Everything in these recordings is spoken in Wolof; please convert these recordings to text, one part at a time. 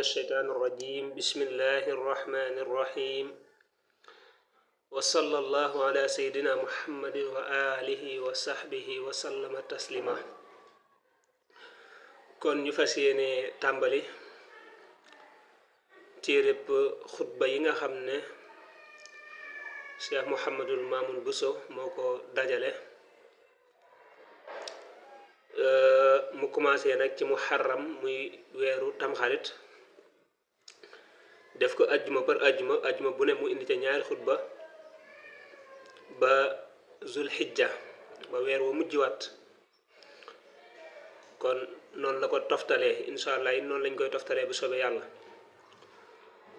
الشيطان الرجيم بسم الله الرحمن الرحيم وصلى الله على سيدنا محمد وآله وصحبه وسلم تسليما kon ñu fas yéene tàmbali téereb xutba yi nga xam ne Cheikh Mouhamadul Mamoun Bousso moo ko dajale mu commencé nag ci muharram muy weeru tamxarit def ko ajjuma par ajjuma bu ne mu indi ca ñaari xutba ba zulhijja ba weer wa mujjiwaat kon noonu la ko toftalee incha allah it noonu lañ koy toftalee bu soobee yàlla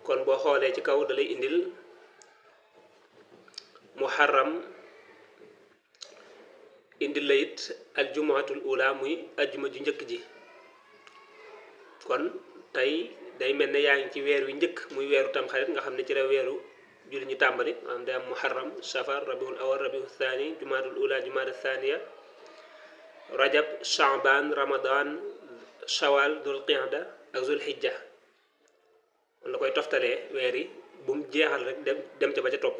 kon boo xoolee ci kaw dalay indil muharram indil la it aljumaatul ula muy ajjuma ju njëkk ji kon tey day mel ne yaa ngi ci weer wi njëkk muy weeru tamxarit nga xam ne ci la weeru julli ñu tàmbali maanaam day am muharram safar rabiul awal rabiul thani jumaatul ula jumaada thaniya rajab shaaban ramadan shawal dul qiyada ak zul hijja kon la koy toftalee weer yi bu mu jeexal rek dem ca ba ca topp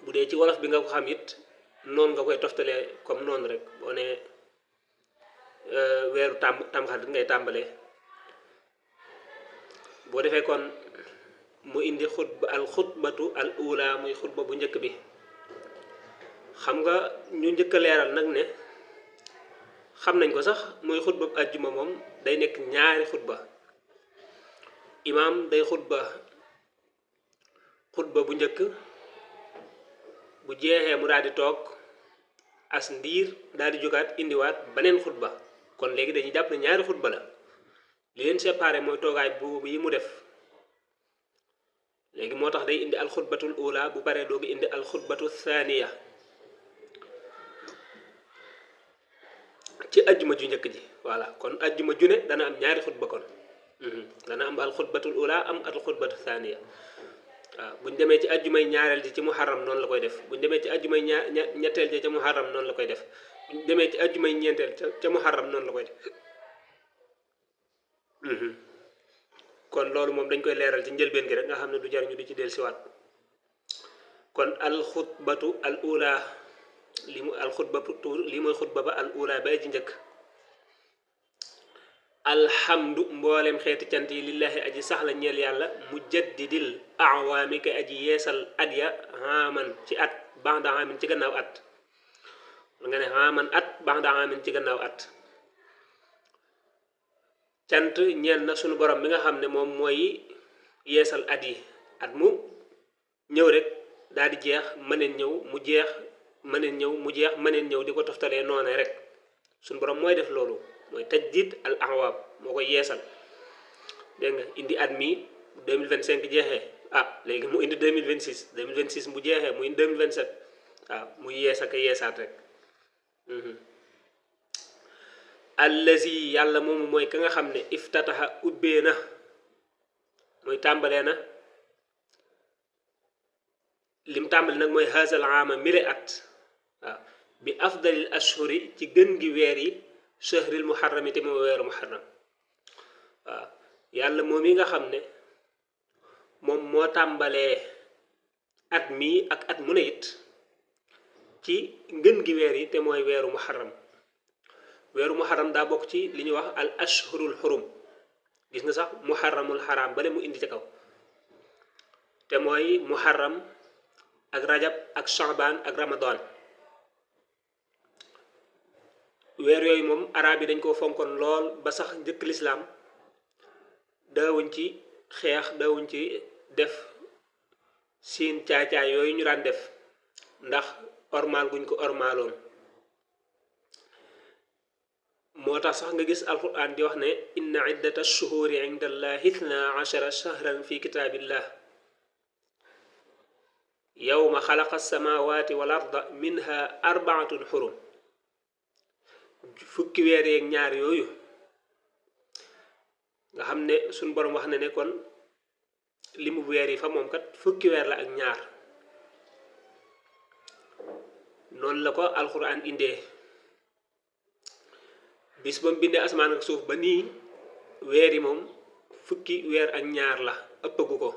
bu dee ci wolof bi nga ko xam it noonu nga koy toftalee comme noonu rek boo ne weeru tamxarit ngay tàmbalee boo defee kon mu indi xutbatu al ula muy xutba bu njëkk bi xam nga ñu njëkk a leeral nag ne xam nañ ko sax muy xutba bu àjjuma moom day nekk ñaari xutba imaam day xutba bu njëkk bu jeexee mu daal di toog as ndiir daal di jógaat indiwaat beneen xutba kon léegi dañuy jàpp ne ñaari xutba la li leen séparé mooy toogaay boobu yi mu def léegi moo tax day indi alxutbatul ula bu paree doogu indi alxutbatu thaniya ci ajjuma ju njëkk ji voilà kon ajjuma ju ne dana am ñaari xutba kon dana am alxutbatul ula am alxutbatu thaniya waaw buñ demee ci ajjumay ñaareel ji ci muharram noonu la koy def buñ demee ci ajjumay ñetteel ji ca muharram noonu la koy def buñ demee ci ajjumay ñeenteel ca muharram noonu la koy def kon loolu moom dañ koy leeral ci njëlbeen gi rek nga xam ne du jar ñu di ci del siwaat kon alxutbatu al ula li mooy xutba ba al ula ba ji njëkk alhamdu mboolem xeeti cant yi lillahi aji sax la ñeel yàlla mujaddidil awaami kay aji yeesal at ya haaman ci at ba'da haamin ci gannaaw at nga ne haaman at ba'da haamin ci gannaaw at cant ñeel na sunu borom bi nga xam ne moom mooy yeesal at yi at mu ñëw rek daal di jeex mëneen ñëw mu jeex mëneen ñëw mu jeex mëneen ñëw di ko toftalee noone rek sunu borom mooy def loolu mooy tajdid al ahwaab moo koy yeesal dégg nga indi at mi 2025 jeexee léegi mu indi 2026 2026 bu jeexee mu indi 2027 muy yees ak yeesaat rek allazi yàlla moomu mooy ka nga xam ne iftataha ubbee na mooy tàmbalee na lim tàmbali nag mooy haazal aama mile at bi afdalil ashhuri ci gën gi weer yi shahril muharram te mooy weeru muharram yàlla moom yi nga xam ne moom moo tàmbalee at mii ak at mu ne it ci ngën gi weer yi te mooy weeru muharram weeru muharram daa bokk ci li ñuy wax al ashhurul xurum gis nga sax muharramul xaraam bale mu indi ci kaw te mooy muharram ak rajab ak shaaban ak ramadan weer yooyu moom arab yi dañ koo fonkoon lool ba sax njëkk lislaam daawuñ ci xeex daawuñ ci def siin caacaay yooyu ñu daan def ndax ormaal guñ ko ormaaloon moo tax sax nga gis alquran di wax ne inna iddata shuhuri inda allahi ithna ashara shahran fi kitaabillah yawma xalaqa samawati wal arda minha arbaatun xurum fukki weer yeeg ñaar yooyu nga xam ne suñ boroom wax na ne kon limu weer yi fa moom kat fukki weer la ak ñaar noonu la ko alquran indee bis ba mu bindee asmaan ak suuf ba nii weer yi moom fukki weer ak ñaar la ëppagu ko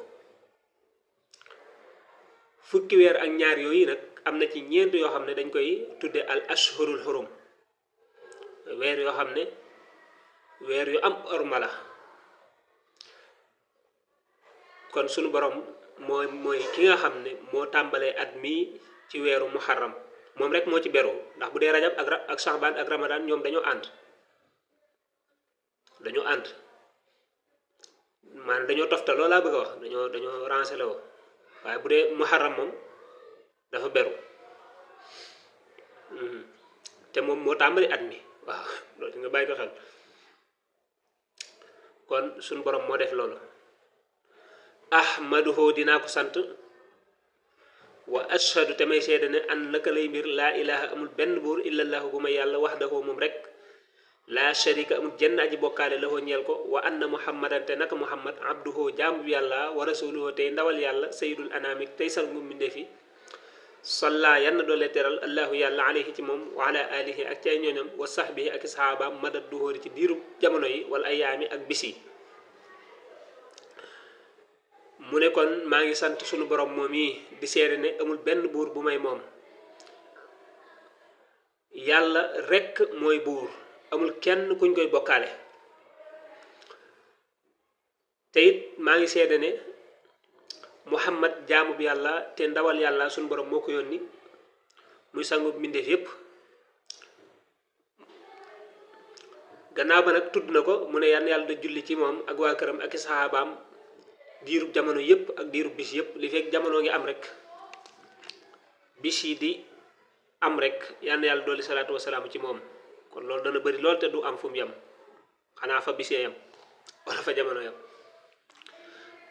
fukki weer ak ñaar yooyu nag am na ci ñeent yoo xam ne dañ koy tudde al ashhurul hurum weer yoo xam ne weer yu am orma la kon sunu borom mooy ki nga xam ne moo tàmbalee at mii ci weeru muharram moom rek moo ci beru ndax bu dee rajab ak saxbaan ak ramadan ñoom dañoo ànd maanaam dañoo toftal loolu laa bëgg a wax dañoo rancé la woo waaye bu dee muharram moom dafa beru te moom moo tàmbali at mi waaw loolu nga bàyyi ko xel kon suñu borom moo def loolu ahmaduhu dinaa ko sant wa ashhadu te may seede ne an naka lay mbir laa ilaha amul benn buur illallahu bu ma yàlla wahdahu moom rek laa sharika amul jenn aji bokkaale la ñeel ko wa anna muhammadan te naka muhammad abduhu jaamu yàlla wa rasuluhu tey ndawal yàlla sayyidul anamik tey sangu mbindeefi salla yann doole teral allahu yàlla alayhi ci moom wa ala alihi ak ci ay ñooñam wa sahbihi ak sahabaam madad duhóori ci diiru jamono yi wala ayaami ak bis yi mu ne kon maa ngi sant sunu borom moom yi di seede ne amul benn buur bu may moom yàlla rekk mooy buur amul kenn kuñ koy bokkaale te it maa ngi seede ne muhammad jaamu bi yàlla te ndawal yàlla sunu borom moo ko yónni muy sangu mbindeef yépp gannaaw ba nag tudd na ko mu ne yann yàlla da julli ci moom ak waa këram ak i saxaabaam diirub jamono yépp ak diirub bis yépp li fekk jamono ngi am rek bis yi di am rek yann yàlla dolli salaatu wasalaam ci moom kon loolu dana bëri lool te du am fu mu yem xanaa fa bisee yem wala fa jamono yem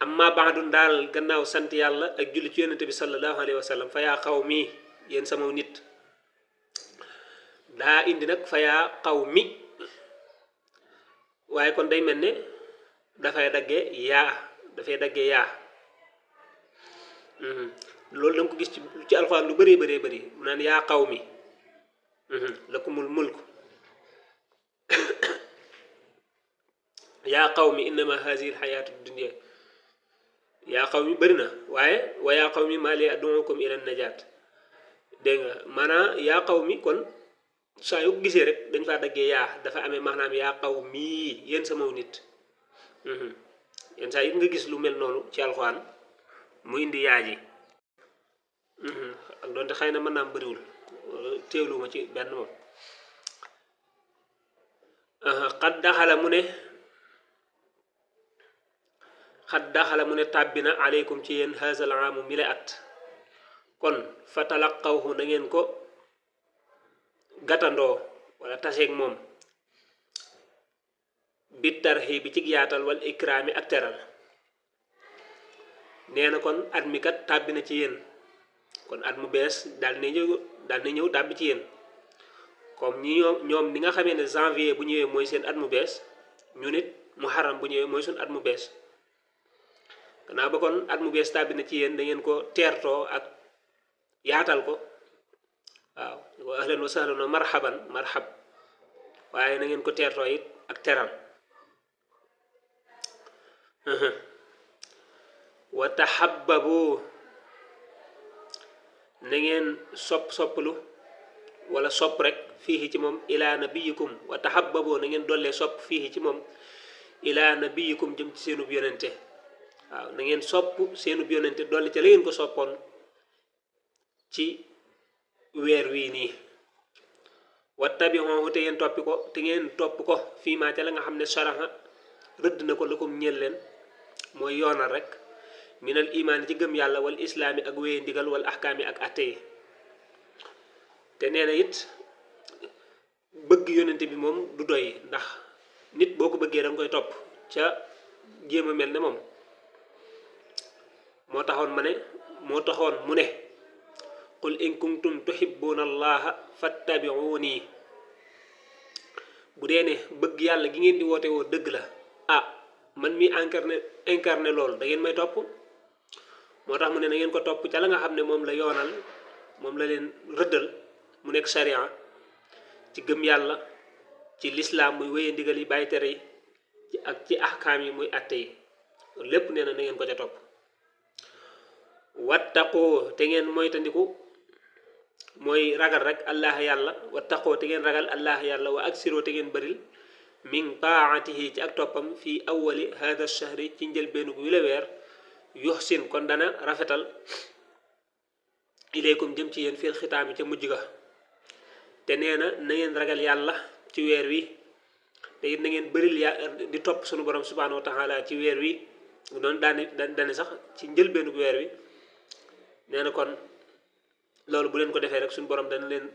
amma baadun daal gannaaw sant yàlla ak julli ci yonente bi sallallahu alayhi wa sallam fa yaa xaw mii yéen sama nit daa indi nag fa yaa xaw mi waaye kon day mel ne dafay daggee yaa loolu da nga ko gis ci alxuraan lu bëree bëri mu naan yaa xaw mi lakumul mulk yaa xaw mi innama hazihi alxayaatu dunya yaa xaw mi bëri na waaye wa yaa xaw mi maa li ad'ukum ila najaat dégg nga maanaam yaa xaw mi kon saa yu ko gisee rek dañ faa daggee yaa dafa amee maanaam yaa xaw mii yéen sama nit yenn saa it nga gis lu mel noonu ci alxuraan mu indi yaa ji ak doonte xëy na mën naa am bëriwul teewlu ma ci benn moom xat daxala mu ne tàbbi na aleykum ci yéen haazal aamu mi la at kon fa talaqawhu na ngeen ko gàttandoo wala taseeg moom bi tarxi bi ci yaatal wal ikraami ak teral nee na kon at mi kat tàbbi na ci yéen kon at mu bees daal na ñëw tàbbi ci yéen comme ñoom ni nga xamee ne janvier bu ñëwee mooy seen at mu bees ñu nit muharram bu ñëwee mooy suñ at mu bees gannaaw ba kon at mu bees tàbbi na ci yéen da ngeen ko teertoo ak yaatal ko waaw wa ahlan wa sahlan wa marhab waaye na ngeen ko teertoo it ak teral wa tahabbabu na ngeen sopplu wala sopp rek fii ci moom ila nabiyikum wa tahabbabu na ngeen dollee sopp fii ci moom ila nabiyikum jëm ci seenub yonente waaw na ngeen sopp seenub yonente dolli ca la ngeen ko soppoon ci weer wii nii wattabi'uhu te ngeen topp ko fii maa ca la nga xam ne sharaha rëdd na ko lakum ñeel leen mooy yoonal rek minal imaan ci gëm yàlla wal islaami ak wéye ndigal wal ahkaami ak atte yi te nee na it bëgg yonente bi moom du doy ndax nit boo ko bëggee danga koy topp ca jéem a mel ne moom moo taxoon mu ne qul in kuntum tuhibbuna allaha fattabi'uni bu dee ne bëgg yàlla gi ngeen di woote woo dëgg la man mi incarné loolu da ngeen may topp moo tax mu ne na ngeen ko topp ca la nga xam ne moom la yoonal moom la leen rëddal mu nekk sharia ci gëm yàlla ci lislaam muy wéye ndigal yi bàyyi tere yi ak ci ahkaam yi muy atte yi lépp nee na ngeen ko ca topp wattaqoo te ngeen moytandiku mooy ragal rek allah yàlla wattaqoo te ngeen ragal allah yàlla wa aksiroo te ngeen bëril min taatihi ci ak toppam fii awwali hada shahri ci njëlbeenu wi la weer yuxsin kon dana rafetal ilaykum jëm ci yéen fil xitaami ca mujj ga te nee na ngeen ragal yàlla ci weer wi te it na ngeen bëril di topp sunu borom subhanahu wa taala ci weer wi doon daani sax ci njëlbeenu weer wi nee na kon loolu bu leen ko defee rek suñu borom dana leen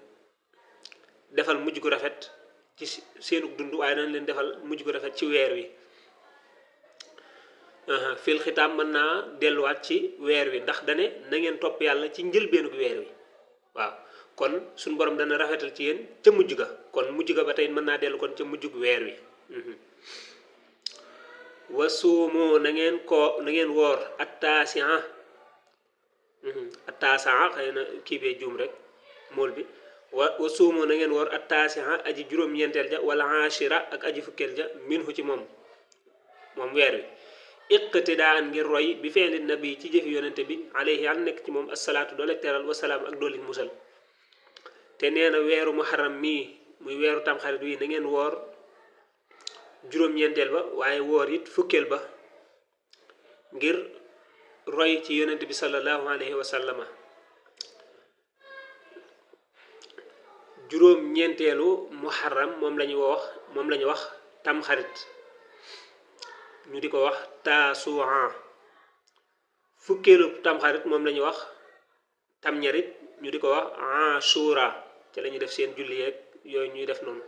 defal mujj gu rafet ci seenu dund waaye dana leen defal mujj gu rafet ci weer wi fil xitaam mën naa delluwaat ci weer wi ndax dane na ngeen topp yàlla ci njëlbeenu weer wi waaw kon suñu borom dana rafetal ci yéen ca mujj ga kon mujj ga ba tey mën naa dellu kon ca mujj gu weer wi wa suumu na ngeen woor attaasi'a xëy na kii bee juum rek mool bi wa suumu na ngeen woor attaasi'a aji juróom-ñeenteel ja wala ashira ak aji fukkeel ja minhu ci moom weer wi iqtidaan ngir roy bi feeli nabi ci jëfi yonente bi alayhi yàlla nekk ci moom assalaatu doole teral wasalaam ak doolin musal te nee na weeru muharram mii muy weeru tamxarit wi na ngeen woor juróom-ñeenteel ba waaye woor it fukkeel ba ngir roy ci yonente bi sallallahu alayhi wa sallama juróom-ñeenteelu muharram moom la ñu wax tamxarit ñu di ko wax taasuwaan fukkeelu tamxarit moom la ñu wax tamñarit ñu di ko wax ashura ca la ñuy def seen julli yeeg yooyu ñuy def noonu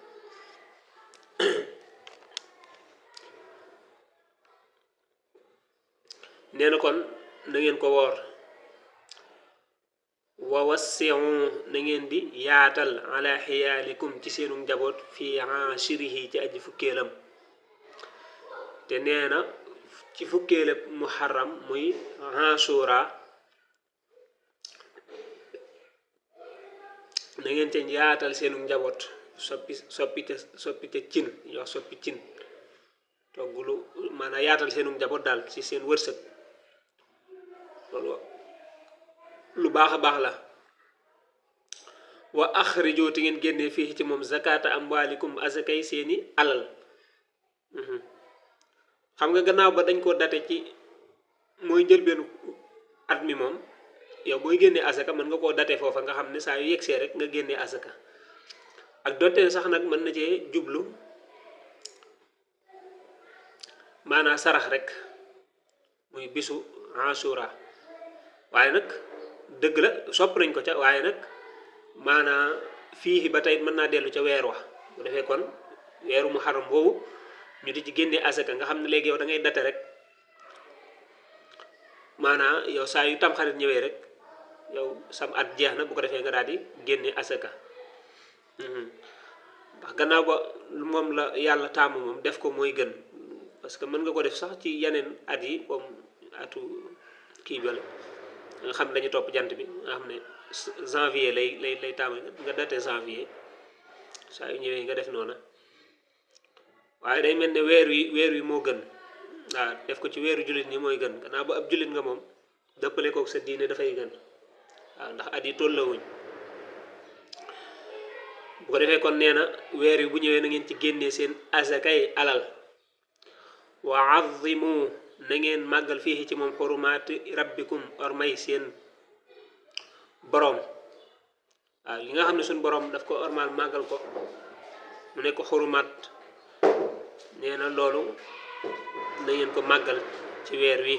nee na kon na ngeen ko woor wa wassi'u na ngeen di yaatal ala xiyaalikum ci seenu njaboot fii ashirihi ci aji fukkeelam te nee na ci fukkeele muharram muy ashura na ngeen ca yaatal seenu njaboot soppite cin ñu wax soppi cin toggulu maanaam yaatal seenu njaboot daal ci seen wërsëg loolu lu baax a baax la wa axrijoo te ngeen génnee fii ci moom zakata amwalikum azakay seeni alal xam nga gannaaw ba dañ koo date ci mooy njëlbeenu at mi moom yow booy génnee asaka mën nga koo date foofa nga xam ne saa yu yegsee rek nga génnee asaka ak donte sax nag mën na cee jublu maanaa sarax rek muy bisu ashura waaye nag dëgg la sopp nañ ko ca waaye nag maanaa fii ba tey mën naa dellu ca weer wa bu defee kon weeru muharram boobu ñu di ci génnee asaka nga xam ne léegi yow da ngay date rek maanaa yow saa yu tamxarit ñëwee rek yow sam at jeex na bu ko defee nga daal di génne asaka ndax gannaaw ba moom la yàlla taamu moom def ko mooy gën parce que mën nga ko def sax ci yeneen at yi comme atu kii bale nga xam ne dañu topp jant bi nga xam ne janvier lay taamu nga date janvier saa yu ñëwee nga def noona waaye day mel ne weer wi moo gën waaw def ko ci weeru jullit ñi mooy gën gannaaw ba ab jullit nga moom dëppale kook sa diine dafay gën waaw ndax at yi tollawuñ bu ko defee kon nee na weer wi bu ñëwee na ngeen ci génnee seen azakay alal wa azimu na ngeen màggal fii ci moom xurumaati rabbikum ormay seen boroom waaw li nga xam ne suñ boroom daf ko ormal màggal ko mu nekk xurumaat nee na loolu na ngeen ko màggal ci weer wi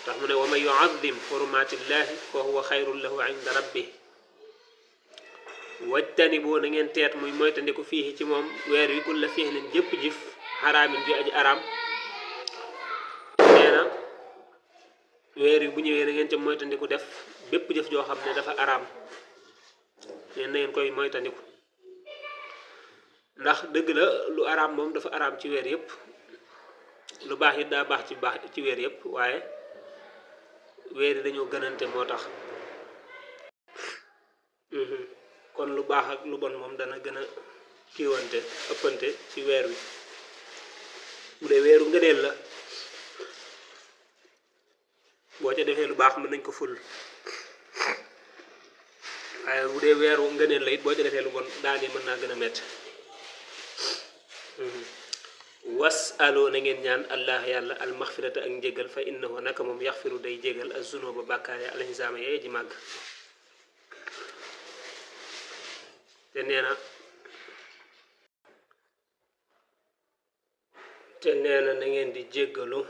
tax mu ne wa man yuazim xurumaatillahi fa huwa xayrun lahu inda rabbih wajtani boo na ngeen teet muy moytandiku fii ci moom weer wi kulla fi'lin jëpp jëf xaraamin ju aji araam nee na weer wi bu ñëwee na ngeen ca moytandiku def bépp jëf joo xam ne dafa araam neen na ngeen koy moytandiku ndax dëgg la lu araam moom dafa araam ci weer yëpp lu baax it daa baax ci weer yëpp waaye weer yi dañoo gënante moo tax kon lu baax ak lu bon moom dana gën a kiiwante ëppante ci weer wi bu dee weeru ngëneel la boo ca defee lu baax mën nañ ko ful waaye bu dee weeru ngëneel la it boo ca defee lu bon daan yi mën naa gën a métti wasaloo na ngeen ñaan allah yàlla al maxfirata ak njégal fa innahu naka moom yaxfiru day jégal ak zunuba bàkkaar ya alxisaama yee ji màgg te nee na na ngeen di jéggalu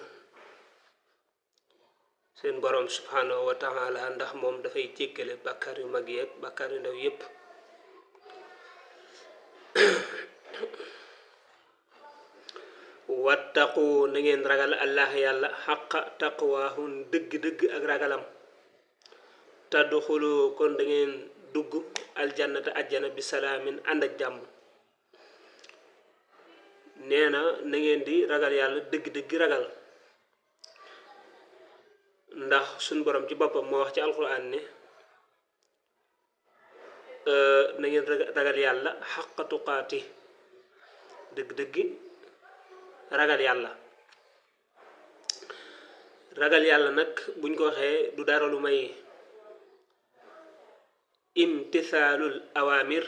seen borom subhanahu wa taala ndax moom dafay jéggale bàkkaar yu mag yeeg bàkkaar yu ndaw yépp wattaqu na ngeen ragal allah yàlla xaqa taqwaahu dëgg-dëgg ak ragalam tadxulu kon da ngeen dugg aljannata ajjana bi salaamin ànd ak jàmm nee na ngeen di ragal yàlla dëgg-dëgg ragal ndax suñ borom ci boppam moo wax ci alquran ne na ngeen ragal yàlla xaqa tuqaati dëgg-dëgg ragal yàlla nag buñ ko waxee du dara lu may imtithaalul awaamir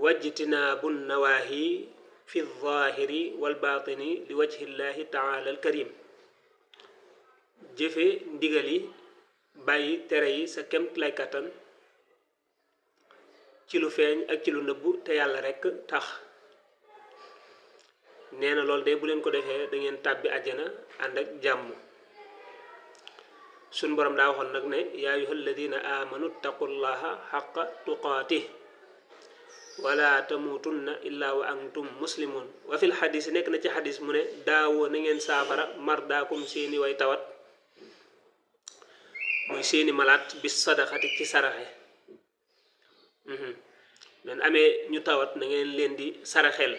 wajtinaabu nawaahi fi zaahiri wal baatini li wajhi llahi taala al karim jëfe ndigal yi bàyyi tere yi sa kemt lay kattan ci lu feeñ ak ci lu nëbbu te yàlla rekk tax nee na loolu de bu leen ko defee da ngeen tàbbi àjjana ànd ak jàmm suñ borom daa waxoon nag ne yaa ayyuha alladina amanu taqullaha xaqa tuqaatih wala tamutunna illa wa antum muslimun wa fil xadis nekk na ci xadis mu ne daawoo na ngeen saafara mardaakum seeni way tawat muy seeni malaat bis sadaxati ci saraxe leen amee ñu tawat na ngeen leen di saraxel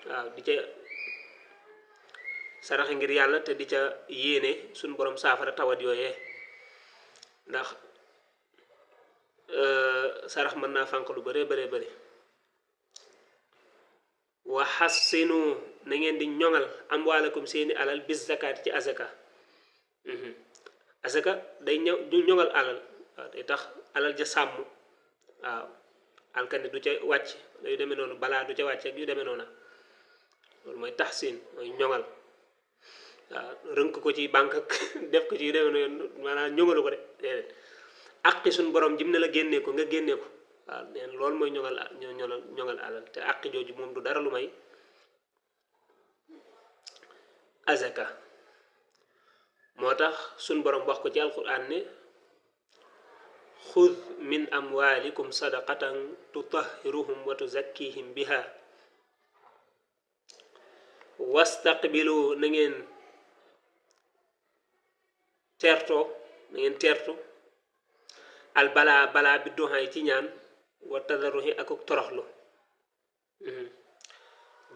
waaw di ca saraxe ngir yàlla te di ca yéene suñ borom saafara tawat yooyee ndax sarax mën naa fànq lu bare bare wa xassinu na ngeen di ñoŋal amwaalakum seeni alal bis zakaat ci azaka azaka day ñoŋal alal waaw day tax alal ja sàmm waaw alkane du ca wàcc yu demee noonu balaa du ca wàcc ak yu demee noonu loolu mooy taxsin mooy ñoŋal waaw rënk ko ci banque ak def ko ci yu demee noonu maanaam ñoŋalu ko de déedéet àqi suñ borom jim ne la génnee ko nga génnee ko waaw neen loolu mooy ñoŋal alal te àqi jooju moom du dara lu may azaka moo tax suñ borom wax ko ci alquran ne xud min amwalikum sadaqatan tutahhiruhum wa tuzakkihim biha wastaqbilu na ngeen teertu al balaa bi duxaay ci ñaan wa tadarruhi ak toroxlu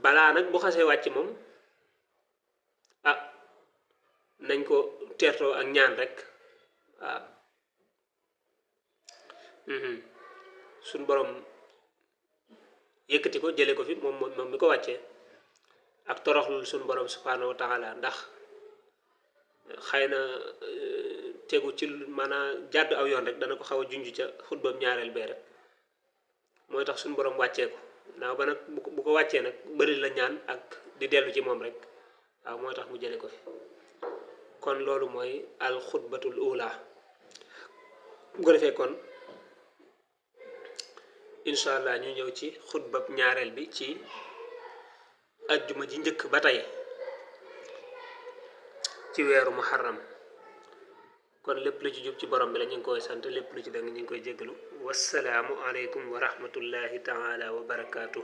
balaa nag bu xasee wàcc moom nañ ko teertoo ak ñaan rek waaw suñ borom yëkkati ko jële ko fi moom mi ko wàccee ak toroxlul suñ borom subhanahu wa taala ndax xëy na tegu ci maanaam jàdd aw yoon rek dana ko xaw a junj ca xutbam ñaareel bee rek mooy tax suñ borom wàccee ko naaw ba nag bu ko wàccee nag bëri la ñaan ak di dellu ci moom rek waaw mooy tax mu jële ko fi kon loolu mooy al xutbatul ula bu ko defee kon incha allah ñu ñëw ci xutbab ñaareel bi ci ajjuma ji njëkk ba tey ci weeru muharram kon lépp lu ci jub ci borom bi la ñu ngi koy sant lépp lu ci dëng ñu ngi koy jéggalu wassalaamu aleykum wa rahmatullahi taala wa barakaatu